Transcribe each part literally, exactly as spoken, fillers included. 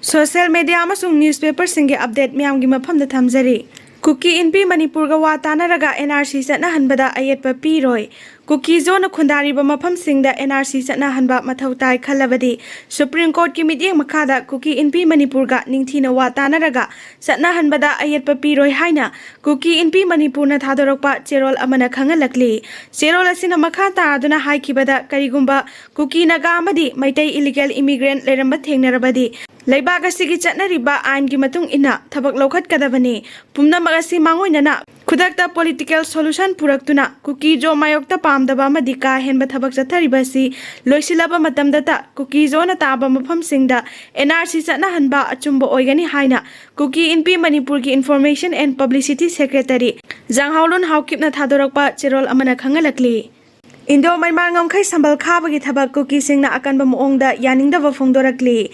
Social media ꯑꯃꯁꯨꯡ newspaperꯁꯤꯡꯒꯤ update ꯃꯌꯥꯝꯒꯤ ꯃꯐꯝꯗ ꯊꯝꯖꯔꯤ꯫ ꯀꯨꯀꯤ ꯏꯟꯄꯤ ꯃꯅꯤꯄꯨꯔꯒ ꯋꯥ ꯇꯥꯅꯔꯒ N R C ꯆꯠꯅꯍꯟꯕꯗ ꯑꯌꯦꯠꯄ ꯄꯤꯔꯣꯏ꯫ ꯀꯨꯀꯤ ꯖꯣꯅ ꯈꯨꯟꯗꯥꯔꯤꯕ ꯃꯐꯝꯁꯤꯡꯗ N R C ꯆꯠꯅꯍꯟꯕ ꯃꯊꯧ ꯇꯥꯏ ꯈꯜꯂꯕꯗꯤ, Supreme Courtꯀꯤ ꯃꯤꯠꯌꯦꯡ ꯃꯈꯥꯗ ꯀꯨꯀꯤ ꯏꯟꯄꯤ ꯃꯅꯤꯄꯨꯔꯒ ꯅꯤꯡꯊꯤꯅ ꯋꯥ ꯇꯥꯅꯔꯒ ꯆꯠꯅꯍꯟꯕꯗ ꯑꯌꯦꯠꯄ ꯄꯤꯔꯣꯏ ꯍꯥꯏꯅ ꯀꯨꯀꯤ ꯏꯟꯄꯤ ꯃꯅꯤꯄꯨꯔꯅ ꯊꯥꯗꯣꯔꯛꯄ ꯆꯦꯔꯣꯜ ꯑꯃꯅ ꯈꯪꯍꯜꯂꯛꯂꯤ꯫ ꯆꯦꯔꯣꯜ ꯑꯁꯤꯅ ꯃꯈꯥ ꯇꯥꯗꯨꯅ ꯍꯥꯏꯈꯤꯕꯗ, ꯀꯔꯤꯒꯨꯝꯕ ꯀꯨꯀꯤ ꯅꯥꯒꯥ ꯑꯃꯗꯤ ꯃꯩꯇꯩ illegal immigrant ꯂꯩꯔꯝꯕ ꯊꯦꯡꯅꯔꯕꯗꯤ, ꯂꯩꯕꯥꯛ ꯑꯁꯤꯒꯤ ꯆꯠꯅꯔꯤꯕ ꯑꯥꯏꯟꯒꯤ ꯃꯇꯨꯡ ꯏꯟꯅ ꯊꯕꯛ ꯂꯧꯈꯠꯀꯗꯕꯅꯤ꯫ ꯄꯨꯝꯅꯃꯛ ꯑꯁꯤ ꯃꯥꯡꯑꯣꯏꯅꯅ ꯈꯨꯗꯛꯇ political solution ꯄꯨꯔꯛꯇꯨꯅ ꯀꯨꯀꯤ ꯖꯣ ꯃꯥꯌꯣꯛꯇ ꯄꯥꯝꯗꯕ ꯑꯃꯗꯤ ꯀꯥ ꯍꯦꯟꯕ ꯊꯕꯛ ꯆꯠꯊꯔꯤꯕ ꯑꯁꯤ ꯂꯣꯏꯁꯤꯜꯂꯕ ꯃꯇꯝꯗꯇ ꯀꯨꯀꯤ ꯖꯣꯅ ꯇꯥꯕ ꯃꯐꯝꯁꯤꯡꯗ N R C ꯆꯠꯅꯍꯟꯕ ꯑꯆꯨꯝꯕ ꯑꯣꯏꯒꯅꯤ ꯍꯥꯏꯅ ꯀꯨꯀꯤ ꯏꯟꯄꯤ ꯃꯅꯤꯄꯨꯔꯒꯤ Information and Publicity Secretary ꯖꯥꯡꯍꯥꯎꯂꯨꯟ ꯍꯥꯎꯀꯤꯞꯅ ꯊꯥꯗꯣꯔꯛꯄ ꯆꯦꯔꯣꯜ ꯑꯃꯅ ꯈꯪꯍꯜꯂꯛꯂꯤ꯫ ꯏꯟꯗꯣ ꯃꯩꯃꯥꯔ ꯉꯝꯈꯩ ꯁꯝꯕꯜ ꯈꯥꯕꯒꯤ ꯊꯕꯛ ꯀꯨꯀꯤꯁꯤꯡꯅ ꯑꯀꯟꯕ ꯃꯑꯣꯡꯗ ꯌꯥꯅꯤꯡꯗꯕ ꯐꯣꯡꯗꯣꯔꯛꯂꯤ꯫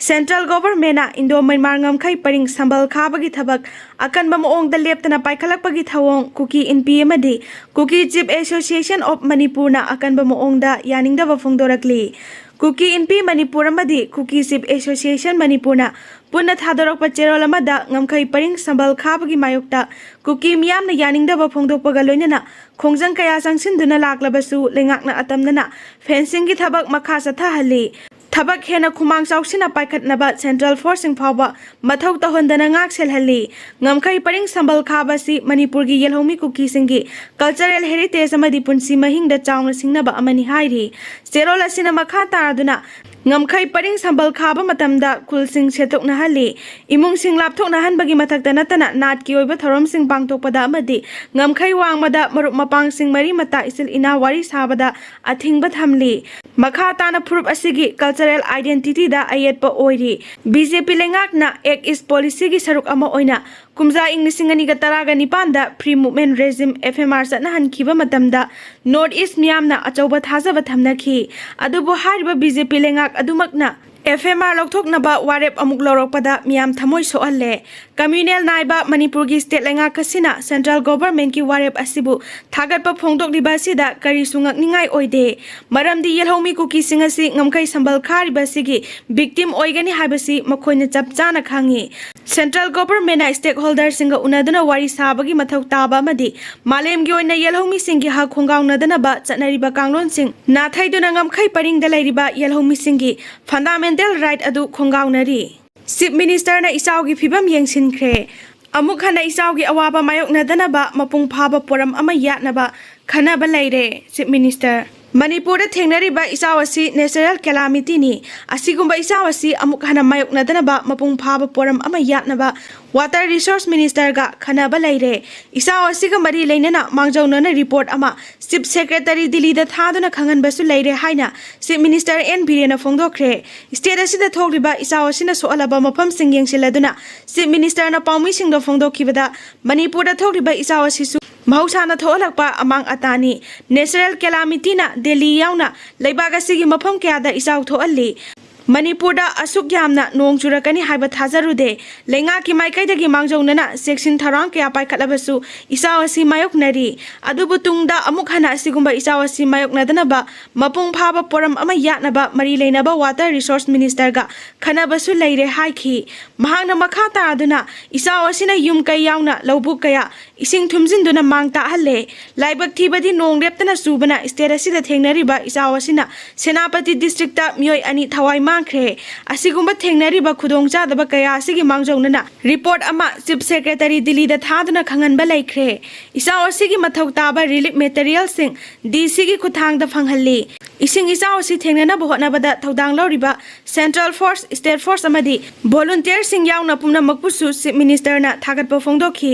Central Governmentꯅ ꯏꯟꯗꯣ ꯃꯩꯃꯥꯔ ꯉꯝꯈꯩ ꯄꯔꯤꯡ ꯁꯝꯕꯜ ꯈꯥꯕꯒꯤ ꯊꯕꯛ ꯑꯀꯟꯕ ꯃꯑꯣꯡꯗ ꯂꯦꯞꯇꯅ ꯄꯥꯏꯈꯠꯂꯛꯄꯒꯤ ꯊꯧꯑꯣꯡ ꯀꯨꯀꯤ ꯏꯟꯄꯤ ꯑꯃꯗꯤ Kuki Chief Association of Manipureꯅ ꯑꯀꯟꯕ ꯃꯑꯣꯡꯗ ꯌꯥꯅꯤꯡꯗꯕ ꯐꯣꯡꯗꯣꯔꯛꯂꯤ꯫ ꯀꯨꯀꯤ ꯏꯟꯄꯤ ꯃꯅꯤꯄꯨꯔ ꯑꯃꯗꯤ Kuki Chief Association ꯃꯅꯤꯄꯨꯔꯅ ꯄꯨꯟꯅ ꯊꯥꯗꯣꯔꯛꯄ ꯆꯦꯔꯣꯜ ꯑꯃꯗ ꯉꯝꯈꯩ ꯄꯔꯤꯡ ꯁꯝꯕꯜ ꯈꯥꯕꯒꯤ ꯃꯥꯌꯣꯛꯇ ꯀꯨꯀꯤ ꯃꯤꯌꯥꯝꯅ ꯌꯥꯅꯤꯡꯗꯕ ꯐꯣꯡꯗꯣꯛꯄꯒ ꯂꯣꯏꯅꯅ ꯈꯣꯡꯖꯪ ꯀꯌꯥ ꯆꯪꯁꯤꯟꯗꯨꯅ ꯂꯥꯛꯂꯕꯁꯨ, ꯂꯩꯉꯥꯛꯅ ꯑꯇꯝꯅꯅ fencingꯒꯤ ꯊꯕꯛ ꯃꯈꯥ ꯆꯠꯊꯍꯜꯂꯤ꯫ ꯊꯕꯛ ꯍꯦꯟꯅ ꯈꯨꯃꯥꯡ ꯆꯥꯎꯁꯤꯟꯅ ꯄꯥꯏꯈꯠꯅꯕ central forceꯁꯤꯡ ꯐꯥꯎꯕ ꯃꯊꯧ ꯇꯧꯍꯟꯗꯅ ꯉꯥꯛ ꯁꯦꯜꯍꯜꯂꯤ꯫ ꯉꯝꯈꯩ ꯄꯔꯤꯡ ꯁꯝꯕꯜ ꯈꯥꯕ ꯑꯁꯤ ꯃꯅꯤꯄꯨꯔꯒꯤ ꯌꯦꯜꯍꯧꯃꯤ ꯀꯨꯀꯤꯁꯤꯡꯒꯤ cultural heritage ꯑꯃꯗꯤ ꯄꯨꯟꯁꯤ ꯃꯍꯤꯡꯗ ꯆꯥꯎꯅ ꯁꯤꯡꯅꯕ ꯑꯃꯅꯤ ꯍꯥꯏꯔꯤ꯫ ꯆꯦꯔꯣꯜ ꯑꯁꯤꯅ ꯃꯈꯥ ꯇꯥꯗꯨꯅ, ꯉꯝꯈꯩ ꯄꯔꯤꯡ ꯁꯝꯕꯜ ꯈꯥꯕ ꯃꯇꯝꯗ ꯈꯨꯜꯁꯤꯡ ꯁꯦꯠꯇꯣꯛꯅꯍꯜꯂꯤ꯫ ꯏꯃꯨꯡꯁꯤꯡ ꯂꯥꯞꯊꯣꯛꯅꯍꯟꯕꯒꯤ ꯃꯊꯛꯇ ꯅꯠꯇꯅ, ꯅꯥꯠꯀꯤ ꯑꯣꯏꯕ ꯊꯧꯔꯝꯁꯤꯡ ꯄꯥꯡꯊꯣꯛꯄꯗ ꯑꯃꯗꯤ ꯉꯝꯈꯩ ꯋꯥꯡꯃꯗ ꯃꯔꯨꯞ ꯃꯄꯥꯡꯁꯤꯡ, ꯃꯔꯤ ꯃꯇꯥ, ꯏꯆꯤꯜ ꯏꯅꯥꯎ ꯋꯥꯔꯤ ꯁꯥꯕꯗ ꯑꯊꯤꯡꯕ ꯊꯝꯂꯤ꯫ ꯃꯈꯥ ꯇꯥꯅ ꯐꯨꯔꯨꯞ ꯑꯁꯤꯒꯤ cultural identityꯗ ꯑꯌꯦꯠꯄ ꯑꯣꯏꯔꯤ꯫ B J P ꯂꯩꯉꯥꯛꯅ Act East Policyꯒꯤ ꯁꯔꯨꯛ ꯑꯃ ꯑꯣꯏꯅ ꯀꯨꯝꯖꯥ ꯏꯪ ꯂꯤꯁꯤꯡ ꯑꯅꯤꯒ ꯇꯔꯥꯒ ꯅꯤꯄꯥꯟꯗ Free Movement Regime, F M R, ꯆꯠꯅꯍꯟꯈꯤꯕ ꯃꯇꯝꯗ North East ꯃꯤꯌꯥꯝꯅ ꯑꯆꯧꯕ ꯊꯥꯖꯕ ꯊꯝꯅꯈꯤ꯫ ꯑꯗꯨꯕꯨ ꯍꯥꯏꯔꯤꯕ B J P ꯂꯩꯉꯥꯛ ꯑꯗꯨꯃꯛꯅ ꯑꯦꯐ ꯑꯦꯝ ꯑꯥꯔ ꯂꯧꯊꯣꯛꯅꯕ ꯋꯥꯔꯦꯞ ꯑꯃꯨꯛ ꯂꯧꯔꯛꯄꯗ ꯃꯤꯌꯥꯝ ꯊꯃꯣꯏ ꯁꯣꯛꯍꯜꯂꯦ꯫ ꯀꯝꯃ꯭ꯌꯨꯅꯦꯜ ꯅꯥꯏꯕ ꯃꯅꯤꯄꯨꯔꯒꯤ ꯁ꯭ꯇꯦꯠ ꯂꯩꯉꯥꯛ ꯑꯁꯤꯅ ꯁꯦꯟꯇ꯭ꯔꯦꯜ ꯒꯣꯚꯔꯟꯃꯦꯟꯠꯀꯤ ꯋꯥꯔꯦꯞ ꯑꯁꯤꯕꯨ ꯊꯥꯒꯠꯄ ꯐꯣꯡꯗꯣꯛꯂꯤꯕ ꯑꯁꯤꯗ ꯀꯔꯤꯁꯨ ꯉꯛꯅꯤꯡꯉꯥꯏ ꯑꯣꯏꯗꯦ꯫ ꯃꯔꯝꯗꯤ ꯌꯦꯜꯍꯧꯃꯤ ꯀꯨꯀꯤꯁꯤꯡ ꯑꯁꯤ ꯉꯝꯈꯩ ꯁꯝꯕꯜ ꯈꯥꯔꯤꯕ ꯑꯁꯤꯒꯤ ꯚꯤꯛꯇꯤꯝ ꯑꯣꯏꯒꯅꯤ ꯍꯥꯏꯕꯁꯤ ꯃꯈꯣꯏꯅ ꯆꯞ ꯆꯥꯅ ꯈꯪꯏ꯫ ꯁꯦꯟꯇ꯭ꯔꯦꯜ ꯒꯣꯚꯔꯟꯃꯦꯟꯠꯅ ꯁ꯭ꯇꯦꯛꯍꯣꯜꯗꯔꯁꯤꯡꯒ ꯎꯅꯗꯨꯅ ꯋꯥꯔꯤ ꯁꯥꯕꯒꯤ ꯃꯊꯧ ꯇꯥꯕ ꯑꯃꯗꯤ ꯃꯥꯂꯦꯝꯒꯤ ꯑꯣꯏꯅ ꯌꯦꯜꯍꯧꯃꯤꯁꯤꯡꯒꯤ ꯍꯛ ꯈꯣꯡꯒꯥꯎꯅꯗꯅꯕ ꯆꯠꯅꯔꯤꯕ ꯀꯥꯡꯂꯣꯟꯁꯤꯡ ꯅꯥꯊꯩꯗꯨꯅ ꯉꯝꯈꯩ ꯄꯔꯤꯡꯗ ꯂꯩꯔꯤꯕ ꯌꯦꯜꯍꯧꯃꯤꯁꯤꯡꯒꯤ ꯐꯟꯗꯥꯃꯦꯟꯇꯦꯜ ꯔꯥꯏꯠ ꯑꯗꯨ ꯈꯣꯡꯒꯥꯎꯅꯔꯤ꯫ ꯆꯤꯐ ꯃꯤꯅꯤꯁꯇꯔꯅ ꯏꯆꯥꯎꯒꯤ ꯐꯤꯕꯝ ꯌꯦꯡꯁꯤꯟꯈ꯭ꯔꯦ꯫ ꯑꯃꯨꯛ ꯍꯟꯅ ꯏꯆꯥꯎꯒꯤ ꯑꯋꯥꯕ ꯃꯥꯌꯣꯛꯅꯗꯅꯕ ꯃꯄꯨꯡ ꯐꯥꯕ ꯄꯣꯔꯝ ꯑꯃ ꯌꯥꯠꯅꯕ ꯈꯟꯅꯕ ꯂꯩꯔꯦ, ꯆꯤꯐ ꯃꯤꯅꯤꯁꯇꯔ꯫ ꯃꯅꯤꯄꯨꯔꯗ ꯊꯦꯡꯅꯔꯤꯕ ꯏꯆꯥꯎ ꯑꯁꯤ natural calamityꯅꯤ꯫ ꯑꯁꯤꯒꯨꯝꯕ ꯏꯆꯥꯎ ꯑꯁꯤ ꯑꯃꯨꯛ ꯍꯟꯅ ꯃꯥꯌꯣꯛꯅꯗꯅꯕ ꯃꯄꯨꯡ ꯐꯥꯕ ꯄꯣꯔꯝ ꯑꯃ ꯌꯥꯠꯅꯕ ꯋꯥꯇꯔ ꯔꯤꯁꯣꯔꯁ ꯃꯤꯅꯤꯁꯇꯔꯒ ꯈꯟꯅꯕ ꯂꯩꯔꯦ꯫ ꯏꯆꯥꯎ ꯑꯁꯤꯒ ꯃꯔꯤ ꯂꯩꯅꯅ ꯃꯥꯡꯖꯧꯅꯅ ꯔꯤꯄꯣꯔꯠ ꯑꯃ ꯆꯤꯐ ꯁꯦꯀ꯭ꯔꯦꯇꯔꯤ ꯗꯤꯜꯂꯤꯗ ꯊꯥꯗꯨꯅ ꯈꯪꯍꯟꯕꯁꯨ ꯂꯩꯔꯦ ꯍꯥꯏꯅ ꯆꯤꯐ ꯃꯤꯅꯤꯁꯇꯔ ꯑꯦꯟ ꯕꯤꯔꯦꯟꯅ ꯐꯣꯡꯗꯣꯛꯈ꯭ꯔꯦ꯫ ꯁ꯭ꯇꯦꯠ ꯑꯁꯤꯗ ꯊꯣꯛꯂꯤꯕ ꯏꯆꯥꯎ ꯑꯁꯤꯅ ꯁꯣꯛꯍꯜꯂꯕ ꯃꯐꯝꯁꯤꯡ ꯌꯦꯡꯁꯤꯜꯂꯗꯨꯅ ꯆꯤꯐ ꯃꯤꯅꯤꯁꯇꯔꯅ ꯄꯥꯎꯃꯤꯁꯤꯡꯗ ꯐꯣꯡꯗꯣꯛꯈꯤꯕꯗ ꯃꯅꯤꯄꯨꯔꯗ ꯊꯣꯛꯂꯤꯕ ꯏꯆꯥꯎ ꯑꯁꯤꯁꯨ ꯃꯍꯧꯁꯥꯅ ꯊꯣꯛꯍꯜꯂꯛꯄ ꯑꯃꯥꯡ ꯑꯇꯥꯅꯤ꯫ Natural calamityꯅ ꯗꯦꯜꯂꯤ ꯌꯥꯎꯅ ꯂꯩꯕꯥꯛ ꯑꯁꯤꯒꯤ ꯃꯐꯝ ꯀꯌꯥꯗ ꯏꯆꯥꯎ ꯊꯣꯛꯍꯜꯂꯤ꯫ ꯃꯅꯤꯄꯨꯔꯗ ꯑꯁꯨꯛ ꯌꯥꯝꯅ ꯅꯣꯡ ꯆꯨꯔꯛꯀꯅꯤ ꯍꯥꯏꯕ ꯊꯥꯖꯔꯨꯗꯦ꯫ ꯂꯩꯉꯥꯛꯀꯤ ꯃꯥꯏꯀꯩꯗꯒꯤ ꯃꯥꯡꯖꯧꯅꯅ ꯆꯦꯛꯁꯤꯟ ꯊꯧꯔꯥꯡ ꯀꯌꯥ ꯄꯥꯏꯈꯠꯂꯕꯁꯨ ꯏꯆꯥꯎ ꯑꯁꯤ ꯃꯥꯌꯣꯛꯅꯔꯤ꯫ ꯑꯗꯨꯕꯨ ꯇꯨꯡꯗ ꯑꯃꯨꯛ ꯍꯟꯅ ꯑꯁꯤꯒꯨꯝꯕ ꯏꯆꯥꯎ ꯑꯁꯤ ꯃꯥꯌꯣꯛꯅꯗꯅꯕ ꯃꯄꯨꯡ ꯐꯥꯕ ꯄꯣꯔꯝ ꯑꯃ ꯌꯥꯠꯅꯕ ꯃꯔꯤ ꯂꯩꯅꯕ ꯋꯥꯇꯔ ꯔꯤꯁꯣꯔꯁ ꯃꯤꯅꯤꯁꯇꯔꯒ ꯈꯟꯅꯕꯁꯨ ꯂꯩꯔꯦ ꯍꯥꯏꯈꯤ꯫ ꯃꯍꯥꯛꯅ ꯃꯈꯥ ꯇꯥꯗꯨꯅ ꯏꯆꯥꯎ ꯑꯁꯤꯅ ꯌꯨꯝ ꯀꯩ ꯌꯥꯎꯅ ꯂꯧꯕꯨꯛ ꯀꯌꯥ ꯏꯁꯤꯡ ꯊꯨꯝꯖꯤꯟꯗꯨꯅ ꯃꯥꯡ ꯇꯥꯛꯍꯜꯂꯦ꯫ ꯂꯥꯏꯕꯛ ꯊꯤꯕꯗꯤ ꯅꯣꯡ ꯂꯦꯞꯇꯅ ꯆꯨꯕꯅ ꯁ꯭ꯇꯦꯠ ꯑꯁꯤꯗ ꯊꯦꯡꯅꯔꯤꯕ ꯏꯆꯥꯎ ꯑꯁꯤꯅ ꯁꯦꯅꯥꯄꯇꯤ ꯗꯤꯁꯇ꯭ꯔꯤꯛꯇ ꯃꯤꯑꯣꯏ ꯑꯅꯤ ꯊꯋꯥꯏ ꯃꯥꯡꯈ꯭ꯔꯦ꯫ ꯑꯁꯤꯒꯨꯝꯕ ꯊꯦꯡꯅꯔꯤꯕ ꯈꯨꯗꯣꯡꯆꯥꯗꯕ ꯀꯌꯥ ꯑꯁꯤꯒꯤ ꯃꯥꯡꯖꯧꯅꯅ ꯔꯤꯄꯣꯔꯠ ꯑꯃ ꯆꯤꯐ ꯁꯦꯀ꯭ꯔꯦꯇꯔꯤ ꯗꯤꯜꯂꯤꯗ ꯊꯥꯗꯨꯅ ꯈꯪꯍꯟꯕ ꯂꯩꯈ꯭ꯔꯦ꯫ ꯏꯆꯥꯎ ꯑꯁꯤꯒꯤ ꯃꯊꯧ ꯇꯥꯕ ꯔꯤꯂꯤꯐ ꯃꯦꯇꯔꯤꯌꯦꯜꯁꯤꯡ ꯗꯤ ꯁꯤꯒꯤ ꯈꯨꯠꯊꯥꯡꯗ ꯐꯪꯍꯜꯂꯤ꯫ ꯏꯁꯤꯡ ꯏꯆꯥꯎ ꯑꯁꯤ ꯊꯦꯡꯅꯅꯕ ꯍꯣꯠꯅꯕꯗ ꯊꯧꯗꯥꯡ ꯂꯧꯔꯤꯕ ꯁꯦꯟꯇ꯭ꯔꯦꯜ ꯐꯣꯔꯁ, ꯁ꯭ꯇꯦꯠ ꯐꯣꯔꯁ ꯑꯃꯗꯤ ꯚꯣꯂꯨꯟꯇꯤꯌꯔꯁꯤꯡ ꯌꯥꯎꯅ ꯄꯨꯝꯅꯃꯛꯄꯨꯁꯨ ꯆꯤꯐ ꯃꯤꯅꯤꯁꯇꯔꯅ ꯊꯥꯒꯠꯄ ꯐꯣꯡꯗꯣꯛꯈꯤ꯫